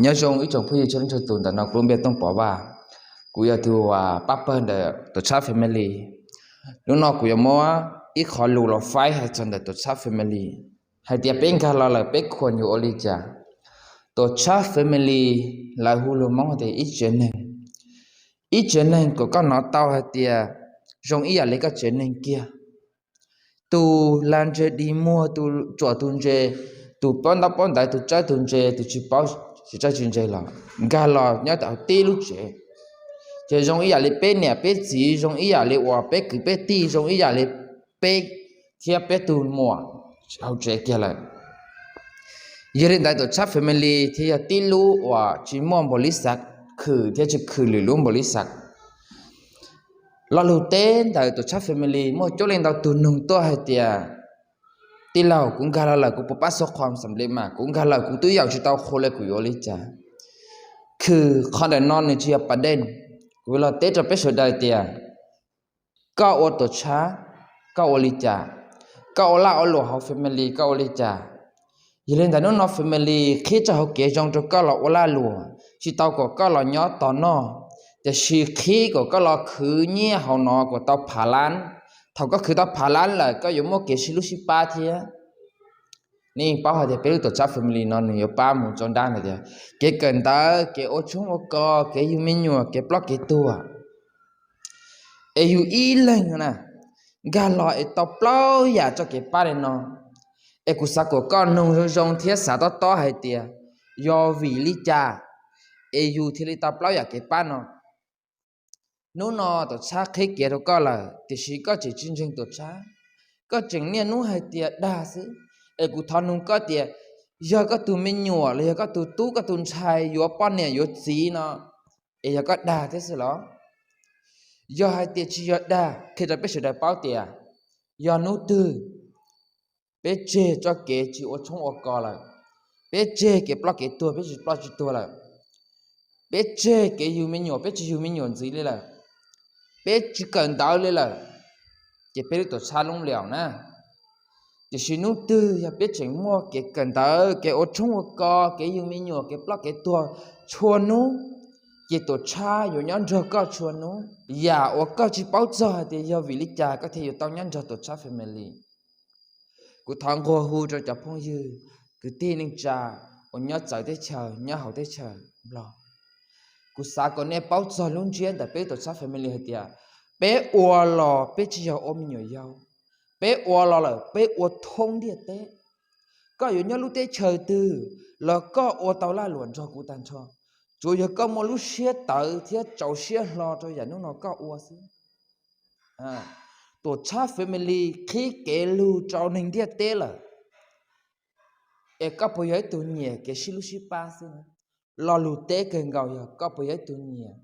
Nyob zoo ib tsoom phooj ywg txhua leej txhua tus, ntawm no kuv lub npe Tooj Pov Vaj, kuv yog tus pab pawg ntawm Tuam Txhab Family. Hnub no kuv yuav muab ib qho lus los faib hais txog ntawm Tuam Txhab Family, hais tias peb nkag los lawm peb khuam yuav ua li cas. Tuam Txhab Family lawv hu lus Hmoob hais tias ib tsev neeg. Ib tsev neeg kom koj hnov tau hais tias zoo ib yam li koj tsev neeg kiag. Tus lag ntses dig muag, tus tsuam tus ntses, tus paub ntaub paub ntawv, tus tsawb tus ntses, tus tsis paub tsis tsawb tsis ntses los nkag los nyob hauv tib lub tsev, ces zoo ib yam li peb niam peb txiv, zoo ib yam li uas peb kwv peb tij, zoo ib yam li peb thiab peb tus muam hauv tsev kiag lawm. Yog li ntawd Tuam Txhab Family thiaj yog tib lub uas tsis muaj npaum li xav khwm thiab tsis khwm lwm lub npaum li xav. Lo lus teb ntawm Tuam Txhab Family muaj coob leej ntau tus nug tuaj hais tias, tij laug, kuv nkag los lawm kuv puas pab xo qhom xam li mas, kuv nkag lawm kuv twb yaum tsis tau qhua li kuv yuav ua li cas? Khwm qhov ntawm no nws tsis yog pas dej. Kuv los teb rau peb sawv daws tias, koj ua Tuam Txhab, koj ua li cas? Koj ua laj ua luam hauv Family koj ua li cas? Yog li ntawd hnub no Family qhib txoj hauv kev zoo rau koj los ua laj luam, tsis tau kom koj los nyob tos noj, tiam sis qhib kom koj los khwv nyiaj hauv no kom tau phav lab. Thaum koj khwv tau phav lab lawm koj yuav muaj kev sib hlub sib pab thiab. Nej yeej paub hais tias peb lub Tuam Txhab Family no nws yuav pab mus rau nrab ntawd tias kev kawm ntawv, kev ua tshoob ua kos, kev yug me nyuam, kev ploj kev tuag. Es yus ib leeg na, nkag los es tau plaub yam txoj kev pab li no. Es kuv xav kom koj nug zoo zoo thiab xav tob tob hais tias, yog vim li cas es yus thiaj li tau plaub yam kev pab no? Hnub no Tuam Txhab qhib kev rau koj lawm tiam sis koj tseem tsis ntseeg Tuam Txhab, koj tseem niaj hnub hais tias dag xwb. Es kuv thov nug koj tias, yog koj tus me nyuam los yog koj tus tub koj tus ntxhais yuav poj niam yuav txiv no, es yog koj dag thiab xwb los? Yog hais tias tsis yog dag, qhia rau peb sawv daws paub tias, yog hnub twg peb tseg txoj kev tsis ua tshoob ua kos lawm, peb tseg kev ploj kev tuag peb tsis ploj tsis tuag lawm, peb tseg kev yug me nyuam peb tsis yug me nyuam ntxiv li lawm, peb tsis kawm ntawv li lawm, ces peb lub Tuam Txhab loob liam na. Tiam sis hnub twg yog peb tseem muaj kev kawm ntawv, kev ua tshoob ua kos, kev yug me nyuam, kev ploj kev tuag tshua hnub, ces Tuam Txhab yuav nyob nrog koj tshua hnub. Yam uas koj tsis paub txog hais tias yog vim li cas koj thiaj yuav tau nyob nrog Tuam Txhab Family. Kuv thov nqua hu rau cov phooj ywg kwv tij neej tsa uas nyob txawv teb chaws nyob hauv teb chaws Nplog, kuv xav kom nej paub txog lub ntsiab ntawm peb Tuam Txhab Family hais tias, peb ua los peb tsis yog ua me nyuam yaus, peb ua los lawm peb ua thoob ntiaj teb. Koj yuav nyob lub teb chaws twg los koj ua tau laj luam nrog kuv tag nrho, tsuav yog koj muaj lub siab tawv thiab txaus siab hlo rau yam hnub no koj ua xwb. Tuam Txhab Family qhib kev lug rau neeg ntiaj teb lawm. Es koj puas yog ib tug nyiam kev sib hlub sib pab xwb? Lo lus teb kawg nkaus yog koj puas yog ib tug nyiam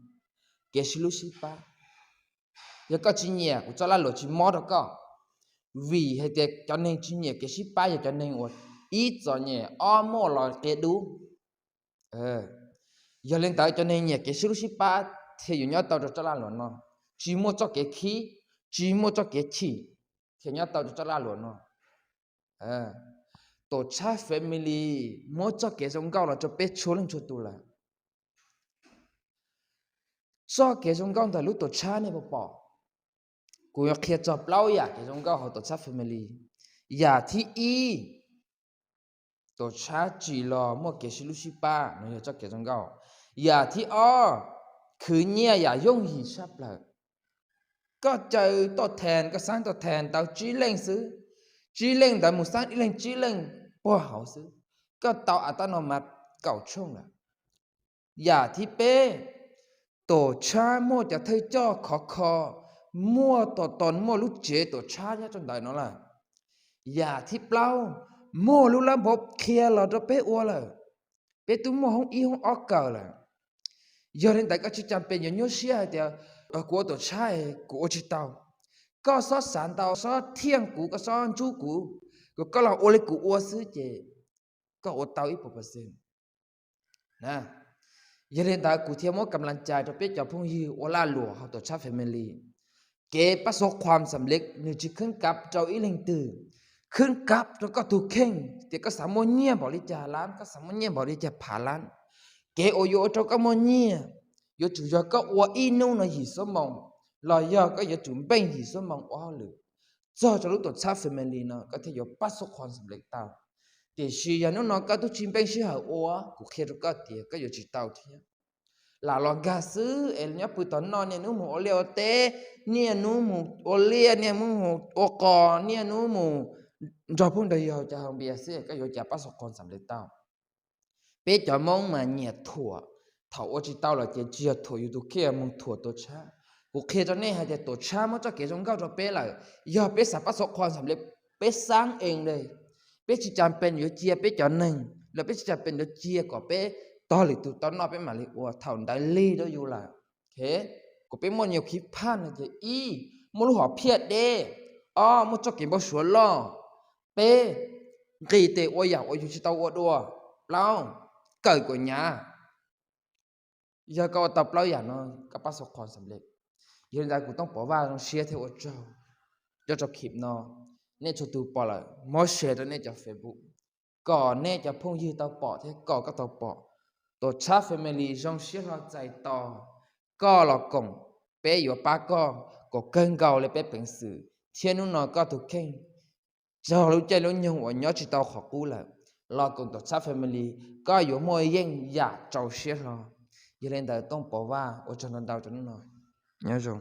kev sib hlub sib pab? Yog koj tsis nyiam, kuv txoj laj luam tsis mob rau koj, vim hais tias cov neeg tsis nyiam kev sib pab yog cov neeg uas ib txom nyem, ob muaj los qia dub. Yog li ntawd cov neeg nyiam kev sib hlub sib pab thiaj yuav nyob tau rau txoj laj luam no, tsis muaj txoj kev khib, tsis muaj txoj kev chim, thiaj nyob tau rau txoj laj luam no. Tuam Txhab Family muab txoj kev zoo nkauj los rau peb txhua leej txhua tus lawm. Txoj kev zoo nkauj ntawm lub Tuam Txhab nej puas pom? Kuv yuav qhia txog plaub yam kev zoo nkauj hauv Tuam Txhab Family. Yam thib ib, Tuam Txhab tsim los muaj kev sib hlub sib pab, no yog txoj kev zoo nkauj. Yam thib ob, khwv nyiaj yam yooj yim tshaj plaws. Koj caw toj thas, koj xab toj thas ntawd tsib leej xwb, tsib leej ntawd mus xab ib leeg tsib leej puag hauv xwb, koj tau a tab no mas kaum tshooj lawm. Yam thib peb, Tuam Txhab muaj cov thawj coj khov kho, muaj tom tom muaj lub tsev Tuam Txhab nyob rau ntawd no lawm. Yam thib plaub, muaj lub lab npauv qhia los rau peb ua lawm. Peb twb muaj hoob ib hoob ob kawm lawm. Yog li ntawd koj tsis cas pes yuav nyuaj siab hais tias, kuv ua Tuam Txhab kuv ua tsis tau. Koj xob xav ntau, xob thiaj kuv, koj xob ntsub kuv, kom koj los ua li kuv ua xwb ces koj ua tau ib puas percent. Yog li ntawd kuv thiaj muab kam las cais rau peb cov phooj ywg ua laj luam hauv Tuam Txhab Family. Kev pab xo khuam xam lej nws tsis khwb kab rau ib leej twg, khwb kab rau koj tus kheej tias koj xav muaj nyiaj npaum li cas lab, koj xav muaj nyiaj npaum li cas phav lab. Kev uas yuav ua rau koj muaj nyiaj yuav tsum yog koj ua ib hnub no yim xuab moos, los yog koj yuav tsum npeej yim xuab moos ua hauj lwm txog rau lub tuam txhab family no koj thiaj yuav pab xub qhua xam lej tau. Tiam sis yog hnub no koj twb tsis npeej sij hawm ua, kuv qhia rau koj tias koj yuav tsis tau thiab. Lam los nkag xwb es nyob pw tom no, niaj hnub mus ua liaj ua teb, niaj hnub mus ua liaj, niaj hnub mus ua qos, niaj hnub mus nrog phooj nrog yawg cov haus npias xwb, koj yuav cas pab xub qhua xam lej tau. Peb cov Hmoob mas nyiam thuam, thaum ua tsis tau los ces tsis yog thuam yus tus kheej, mus thuam tuam txhab. Kuv qhia rau nej hais tias tuam txhab muab txoj kev zoo nkauj rau peb lawm, yog peb xav pab xub qhua xam lej, peb xav ees li, peb tsis cas pes yuav cia peb cov neeg los, peb tsis cas pes yuav cia kom peb tog lwm tus tau noj peb mam li ua, thaum ntawd lig rau yus lawm. Kuv peb muaj nyuag khiv phaj no ces ib, muaj lub hom phiaj deb, ob, muaj txoj kev npau suav loj, peb, nqis tes ua yam uas yus tsis tau ua dua, plaub, kawm kom hnyav. Yog koj ua tau plaub yam no, koj pab xub qhua xam lej. Yog li ntawd kuv Tooj Pov Vaj zoo siab thiab ua tsaug. Nyob rau clip no, nej txhua tus pom lawm muab share rau nej cov Facebook, kom nej cov phooj ywg tau pom thiab kom koj tau pom. Tuam txhab family zoo siab hlo txais tos koj los koom, peb yuav pab koj kom kawg nkaus li peb peev xwm, thiab hnub no koj tus kheej txog lub caij lub nyoog uas nyob tsis tau qhov qub lawm, los koom tuam txhab family, koj yuav muaj yeej yam rau siab hlo. Yog li ntawd Tooj Pov Vaj ua tsaug ntau ntau rau hnub no. Nyob zoo.